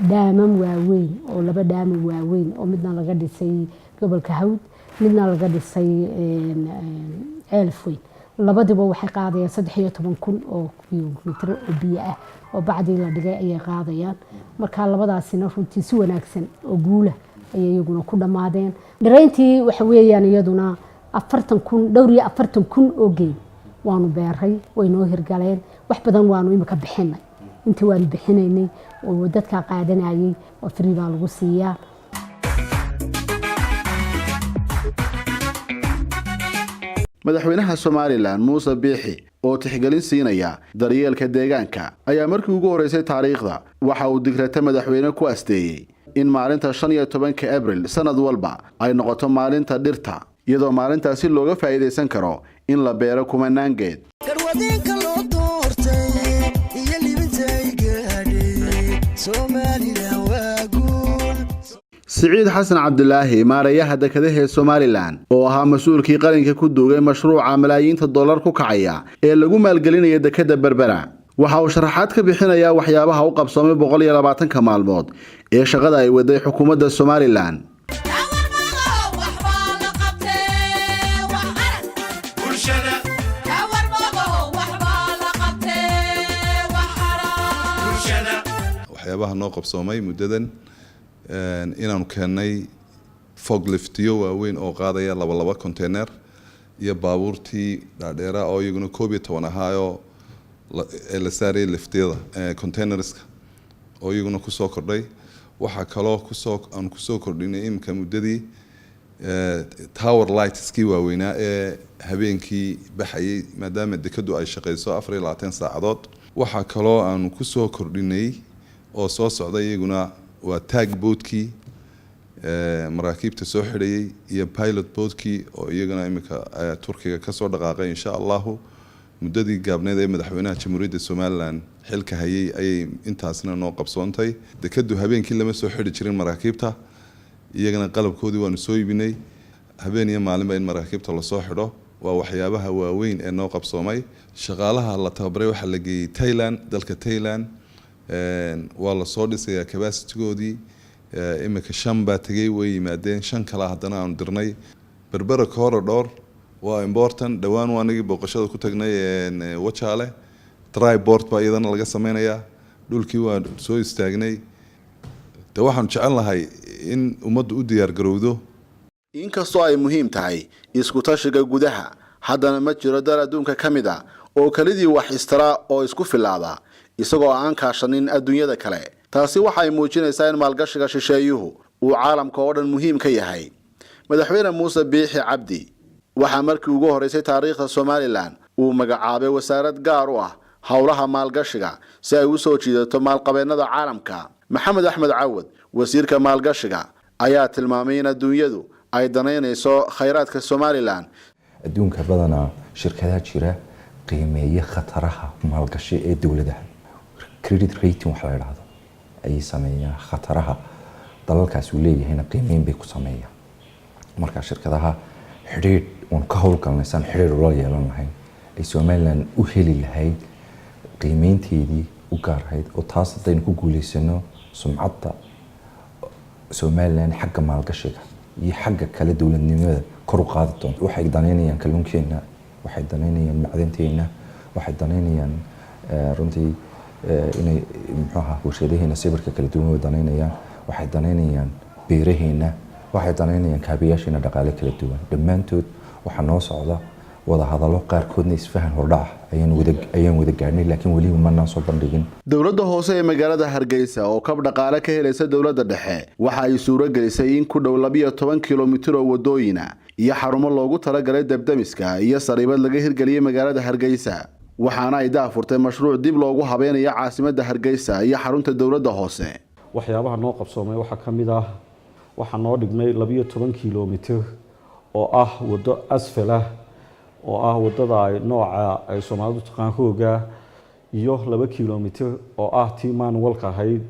B: dhaamam waaweyn, oo laba dhaamam waaweyn oo midna laga dhisay gobolka Hawd, midna laga dhisay Ceelaf Weyn. Labadiba waxay qaadayaan 13,000 oo kilomitr oo biyo ah oo bacdii la dhigay ayay qaadayaan. Marka labadaasina runtii si wanaagsan oo guula ayay iyaguna ku dhammaadeen. Dhirayntii waxa weeyaan iyaduna 40,000, dhowr iyo 40,000 oo geed waanu beeray, way noo hirgaleen. Wax badan waanu imika bixinay, intii waanu bixinaynay oo dadkaa qaadanayay oo free baa lagu siiyaa.
I: Madaxweynaha Somalilan Muuse Biixi, oo tixgelin siinaya daryeelka deegaanka, ayaa markii ugu horreysay taariikhda waxa uu digrata madaxweyne ku asteeyey in maalinta 15-ka Abril sanad walba ay noqoto maalinta dhirta, iyadoo maalintaasi looga faa'iidaysan karo in la beero kumanaan geed.
J: Garwadinka loo doortay iyo libintay gaadhay Somalilan waa guul.
I: Siciid Xasan Cabdilaahi, maareeyaha dekedaha ee Somalilan, oo ahaa mas-uulkii qalinka ku duugay mashruuca malaayiinta dollar ku kacaya ee lagu maalgelinaya dekeda Berbera, waxa uu sharaxaad ka bixinayaa waxyaabaha u qabsoomay 120-ka maalmood ee shaqada ay waday xukuumadda Somalilan.
X: Waxyaabaha noo qabsoomay muddadan, inaanu keennay fogliftiyo waaweyn oo qaadaya laba laba container, iyo baabuurtii dhaadheeraa oo iyaguna 11 ahaayoo ee la saarayay liftiyada containerska oo iyaguna kusoo kordhay. Waxaa kaloo kusoo aan kusoo kordhinay iminka muddadii tower lightskii waaweynaa ee habeenkii baxayay, maadaama dekadu ay shaqeyso 24 saacadood. Waxaa kaloo aanu kusoo kordhinay oo soo socda iyaguna waa tug boatkii. Maraakiibta soo xidhayay iyo pilot boatkii oo iyagana iminka Turkiga kasoo dhaqaaqay, insha Allahu, muddadii gaabneed ee madaxweynaha Jamhuuriyadda Somaliland xilka hayay ayay intaasna noo qabsoontay. Dekadu habeenkii lama soo xidhi jirin maraakiibta, iyagana qalabkoodii waanu soo iibinay. Habeen iyo maalinba in maraakiibta lasoo xidho waa waxyaabaha waaweyn ee noo qabsoomay. Shaqaalaha la tababaray waxaa la geeyey Thailand, dalka Thailand. Waa lasoo dhisayaa capacitygoodii. Imika shan baa tegey, way yimaadeen, shan kale haddana aanu dirnay. Berbera corridor waa important. Dhowaan waa anagii booqashada ku tagnay Wajaale. Dry port baa iyadana laga sameynayaa. Dhulkii waa soo istaagnay. De waxaanu jecel lahay in ummaddu u diyaar garowdo.
I: Inkastoo ay muhiim tahay isku tashiga gudaha, haddana ma jiro dal adduunka ka mid a oo kelidii wax istara oo isku filaada isagoo aan kaashanin adduunyada kale. Taasi waxay muujinaysaa in maalgashiga shisheeyuhu uu caalamka oo dhan muhiim ka yahay. Madaxweyne Muuse Biixi Cabdi waxaa markii ugu horreysay taariikhda Somaliland uu magacaabay wasaarad gaar u ah howlaha maalgashiga si ay u soo jiidato maalqabeennada caalamka. Maxamed Axmed Cawad, wasiirka maalgashiga, ayaa tilmaamay in adduunyadu ay danaynayso khayraadka Somaliland.
D: Adduunka badanaa shirkadaha jira qiimeeya khataraha maalgashi ee dowladaha, credit rating waxa la idhaahdo ayay sameeyaan. Khataraha dalalkaas uu leeyahayna qiimeyn bay ku sameeyaan. Marka shirkadaha xidhiidh uun ka howlgalnay saan xidhiidh ula yeelan lahayn ay Somaliland u heli lahayd qiimeynteedii u gaarahayd, oo taas haddaynu ku guuleysano, sumcadda Somaliland xagga maalgashiga iyo xagga kale dowladnimada kor u qaadi doonto. Waxay danaynayaan kalluunkeena, waxay danaynayaan macdanteena, waxay danaynayaan runtii inay, muxuu ahaa, warshadaheena sawirka kala duwan way danaynayaan, waxay danaynayaan beeraheena, waxay danaynayaan kaabayaasheena dhaqaale kala duwan. Dhammaantood waxaa noo socda wada hadallo, qaarkoodna isfahan hordhac ayaan wada gaadhnay, laakiin weliba manaan soo bandhigin.
I: Dowladda hoose ee magaalada Hargeysa oo kab dhaqaale ka helaysa dowladda dhexe waxa ay suuro gelisay in ku dhow 12 kilomitir oo wadooyina iyo xarumo loogu talagalay dabdamiska iyo sariibad laga hirgeliyey magaalada Hargeysa. Waxaana ay daahfurtay mashruuc dib loogu habeynayo caasimadda Hargeysa iyo xarunta dowladda hoose.
K: Waxyaabaha noo qabsoomay waxaa ka mid ah, waxaa noo dhigmay 12 kilomitir oo ah waddo asfal ah, oo ah waddada ay nooca ay Soomaalidu taqaan rooga, iyo 2 kilomitir oo ah tii manualka ahayd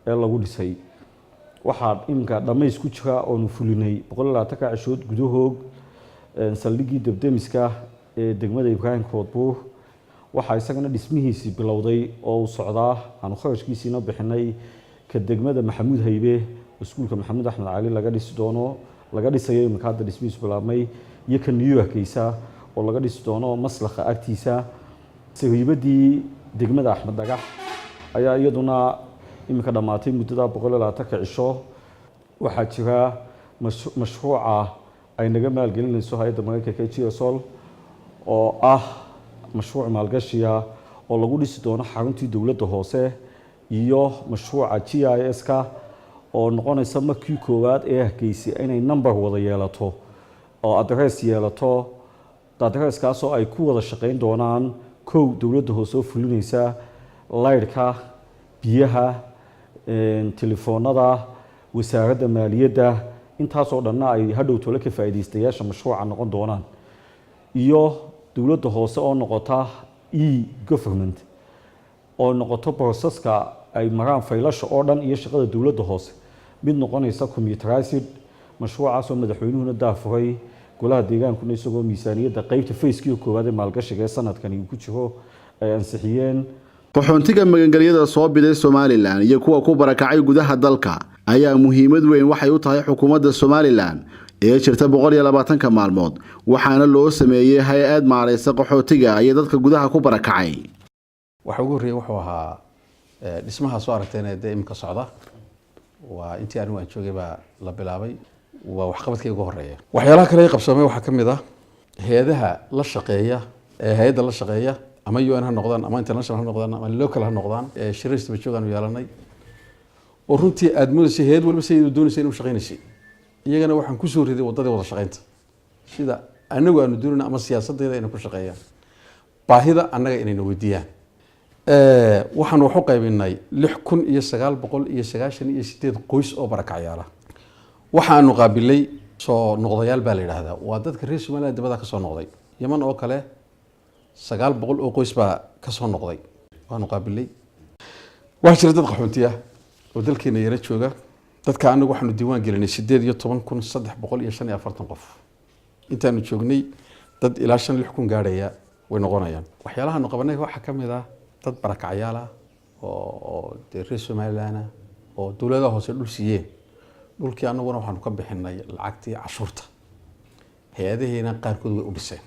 K: ee lagu dhisay. Waxaa iminka dhammays ku jira oonu fulinay 120-ka cishood gudahoog saldhiggii debdemiska ee degmada Ibraahim Koodbuur. Waxaa isagana dhismihiisii bilowday oo uu socdaa, aanu kharashkiisiina bixinay, ka degmada Maxamuud Haybe, iskuulka Maxamuud Axmed Cali laga dhisi doono, laga dhisayo iminka hadda dhismihiisu bilaabmay, iyo ka New Hargeysa oo laga dhisi doono maslakha agtiisa. Sariibadii degmada Axmed Dhagax ayaa iyaduna iminka dhammaatay muddada 120-ka cisho. Waxaa jira mashruuca ay naga maalgelinayso hay-adda Mareykanka ee GSOL, oo ah mashruuc maalgashiya oo lagu dhisi doono xaruntii dowladda hoose, iyo mashruuca GIS-ka oo noqonaysa markii koowaad ee Hargeysa inay number wada yeelato oo address yeelato, addresskaasoo ay ku wada shaqayn doonaan kow dowladda hoose oo fulinaysa laydhka, biyaha, telefoonada, wasaaradda maaliyadda, intaasoo dhanna ay hadhow tole ka faa'iidaystayaasha mashruuca noqon doonaan, iyo dowladda hoose oo noqota e government, oo noqoto processka ay maraan faylasha oo dhan iyo shaqada dowladda hoose mid noqonaysa computerized. Mashruucaasoo madaxweynuhuna daafuray, golaha deegaankuna isagoo miisaaniyadda qeybta phase-kii koowaad ee maalgashiga ee sanadkani uu ku jiro ay ansixiyeen.
I: Qaxoontiga magangelyada soo biday Somaliland iyo kuwa ku barakacay gudaha dalka ayaa muhiimad weyn waxay u tahay xukuumadda Somaliland ee jirta 120-ka maalmood. Waxaana loo sameeyey hay-ad maareysa qaxootiga iyo dadka gudaha ku barakacay.
L: Waxa ugu horreeyay wuxuu ahaa dhismaha soo aragteen ee dee imika socda. Waa intii anigu aan joogay baa la bilaabay, waa waxqabadkii ugu horreeya. Waxyaalaha kale ee qabsoomay waxaa ka mid ah hay-adaha la shaqeeya ee hay-adda la shaqeeya, ama UN ha noqdaan, ama international ha noqdaan, ama local ha noqdaan, ee shirar isdaba joog aanu yeelanay, oo runtii aada moodaysay hay-ad walba siday doonaysa inuu shaqeynaysay. Iyagana waxaan kusoo riday waddadii wada shaqeynta sida anagu aanu doonayna ama siyaasaddeeda inay ku shaqeeyaan, baahida annaga inayna weydiiyaan. Waxaan wax u qaybinay 6998 qoys oo barakacyaala. Waxaanu qaabilay soo noqdayaal baa la yidhaahdaa, waa dadka reer Somaliland dibadda ka soo noqday. Yaman oo kale 900 oo qoys baa ka soo noqday, waanu qaabilay. Waxaa jira dad qaxoonti ah oo dalkeena yara jooga. Dadka anagu waxaanu diiwaan gelinay 18,345 qof intaanu joognay. Dad ilaa 5-6 kun gaadhaya way noqonayaan. Waxyaalahaanu qabanay waxaa ka mid ah dad barakacyaal ah oo dee reer Somaliland ah oo dowladaha hoose dhul siiyeen. Dhulkii anaguna waxaanu ka bixinay lacagtii cashuurta, hay-adaheena qaarkood way u dhiseen.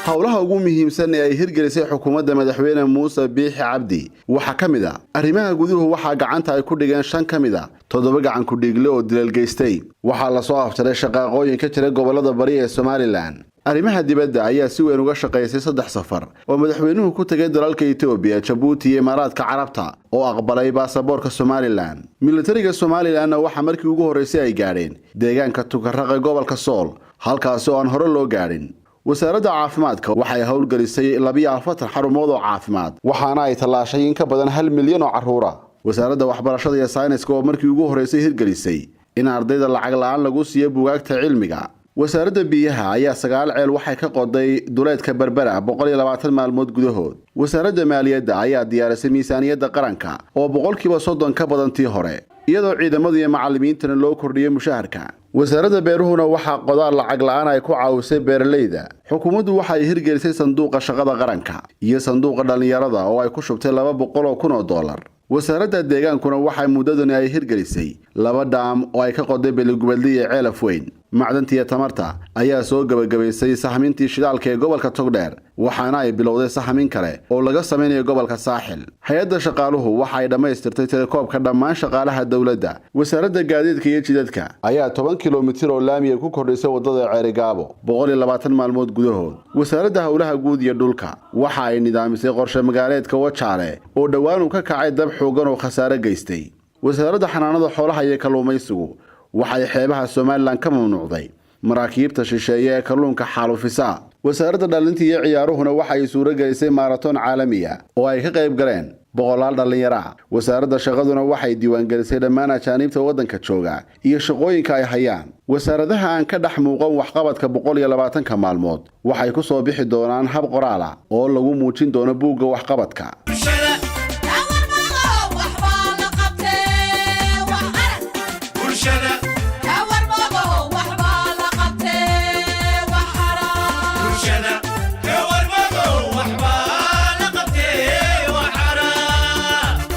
I: Howlaha ugu muhiimsan ee ay hirgelisay xukuumadda madaxweyne Muuse Biixi Cabdi waxaa ka mid a arrimaha guduhu. Waxaa gacanta ay ku dhigeen shan ka mid a toddoba gacan ku-dhiigle oo dilal geystay. Waxaa lasoo afjaray shaqaaqooyin ka jira gobollada bari ee Somalilan. Arrimaha dibadda ayaa si weyn uga shaqaysay saddex safar oo madaxweynuhu ku tegay dalalka Etoobiya, Jabuuti iyo Imaaraadka Carabta oo aqbalay baasaboorka Somalilan. Militariga Somalilanna waxaa markii ugu horreysay ay gaadheen deegaanka Tukaraq ee gobolka Sool, halkaasi oo aan hore loo gaadhin. Wasaaradda caafimaadka waxay howlgelisay 42 xarumood oo caafimaad, waxaana ay tallaashay in ka badan 1 milyan oo carruura. Wasaaradda waxbarashada iyo sayniska oo markii ugu horreysay hirgelisay in ardayda lacag la-aan lagu siiyo buugaagta cilmiga. Wasaaradda biyaha ayaa sagaal ceel waxay ka qoday duleedka Berbera 120 maalmood gudahood. Wasaaradda maaliyadda ayaa diyaarisay miisaaniyadda qaranka oo 30% ka badan tii hore, iyadoo ciidamada iyo macallimiintana loo kordhiyey mushaharka. Wasaaradda beeruhuna waxaa qodaal lacag la-aan ay ku caawisay beeralayda. Xukuumaddu waxa ay hirgelisay sanduuqa shaqada qaranka iyo sanduuqa dhallinyarada oo ay ku shubtay $200,000. Wasaaradda deegaankuna waxay muddadani ay hirgelisay laba dhaam oo ay ka qoday Beligubadli iyo Ceelaf Weyn. Macdanta iyo tamarta ayaa soo gebagabaysay sahmintii shidaalka ee gobolka Togdheer, waxaana ay bilowday sahmin kale oo laga samaynayo gobolka Saaxil. Hay-adda shaqaaluhu waxa ay dhammaystirtay telekoobka dhammaan shaqaalaha dowladda. Wasaaradda gaadiidka iyo jidadka ayaa 10 kilomitir oo laamiya ku kordhisay waddada Ceerigaabo 120 maalmood gudahood. Wasaaradda howlaha guud iyo dhulka waxa ay nidaamisay qorshe magaaleedka Wajaale oo dhowaan uu ka kacay dab xoogan oo khasaare geystay. Wasaaradda xanaanada xoolaha iyo kalluumaysigu waxay xeebaha Somalilan ka mamnuucday maraakiibta shisheeye ee kalluunka xaalufisa. Wasaaradda dhalinta iyo ciyaaruhuna waxa ay suuro gelisay maaraton caalamiya oo ay ka qayb galeen boqolaal dhallinyaro ah. Wasaaradda shaqaduna waxay diiwaangelisay dhammaan ajaaniibta waddanka jooga iyo shaqooyinka ay hayaan. Wasaaradaha aan ka dhex muuqan waxqabadka 120-ka maalmood waxay ku soo bixi doonaan hab qoraal ah oo lagu muujin doono buugga waxqabadka.